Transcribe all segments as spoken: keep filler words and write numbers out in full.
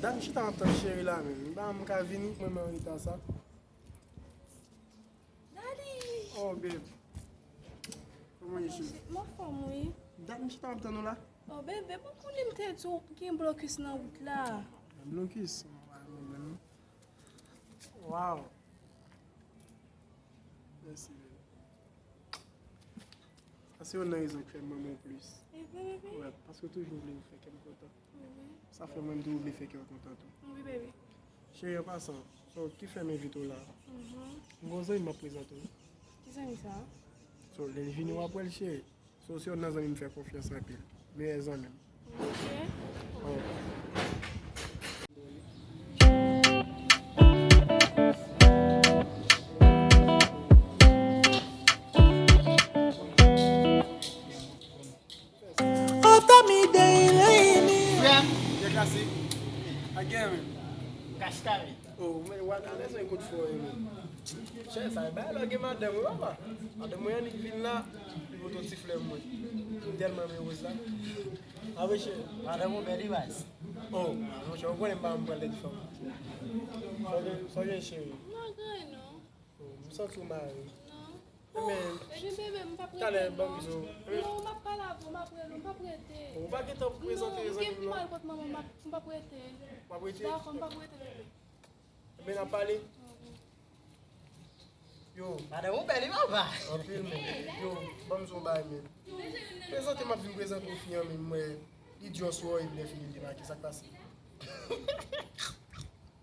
Dat m chita ap tann cheri la menm. M pa m ka vini, mwen menm an reta sa. Daddy! Oh, babe. Kòman ye, cheri? M anfòm, wi. Dat m chita ap tann ou la. Oh, bebe, ou konnen m te di w gen blokis nan wout la. Blokis? Wow. Mèsi, bebe. Sa se youn nan rezon k fè m renmen w plis. E vre, bebe? Wi, paske w toujou vle fè kè m kontan. Sa fè mwen m toujou vle fè kè w kontan tou. Wi, bebe. Cheri, an pasan, so, ki fè m envite w la? M gen yon zanmi m ap prezante w. Ki zanmi sa? So, lè l vini, w ap wè l, cheri. So, se youn nan zanmi m fè konfyans anpil. Meyè zanmi m. Ok. Oh. Frè m, byen klase. Ak gen men. Kaskare. Oh, men w a ka lèzon kout fò yo men. Chè sa, bay lò gen madanm wi papa. Madanm mwen annik vin la, li pote yon ti flè mwen. M tèlman renmen woz la. A wi chè. Madanm ou bèl wi baz. Oh, monchè, ou konnen m pa janm pran tèt fanm. Sa w gen, sa w gen cheri? M pa gen anyen non. Oh, m santi w mare. Non. Ebyen, talè, ban m di w. Non, m ap pale avè w, m ap rele w, m p ap rete. Ou pa gentan prezante zanmi m nan? Non, m gen pi mal kot manman, m p ap, m p ap rete. W ap rete? Dakò, m p ap rete, bebe. Ebyen, n ap pale. Yo. Madanm ou bèl wi papa. Anpil men. Yo, ban m di w yon bagay men. Prezante m ap vin prezante w fi an men, m wè li djòs wè w epi lè fini l demake, sa k pase?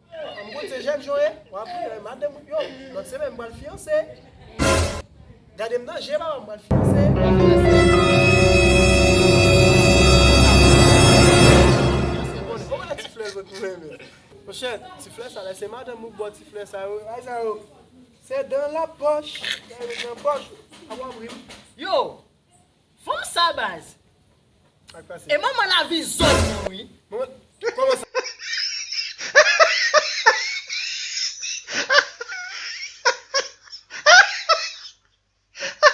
M konn se jèn jan w ye. W ap ri, madanm, yo, lòt semèn m pral fiyanse. Gade m nan je papa, m pral fiyanse. Bon, bon, ti flè zòt pou mwen men. Monchè, ti flè sa la, se madanm ou ba w ti flè sa yo. Ay sa yo. Se dans la poche. Nan pòch. A w ap ri. Yo! Fanm sa baz. Sa k pase? E manman lavi zòn nan wi. Manman, kòman sa?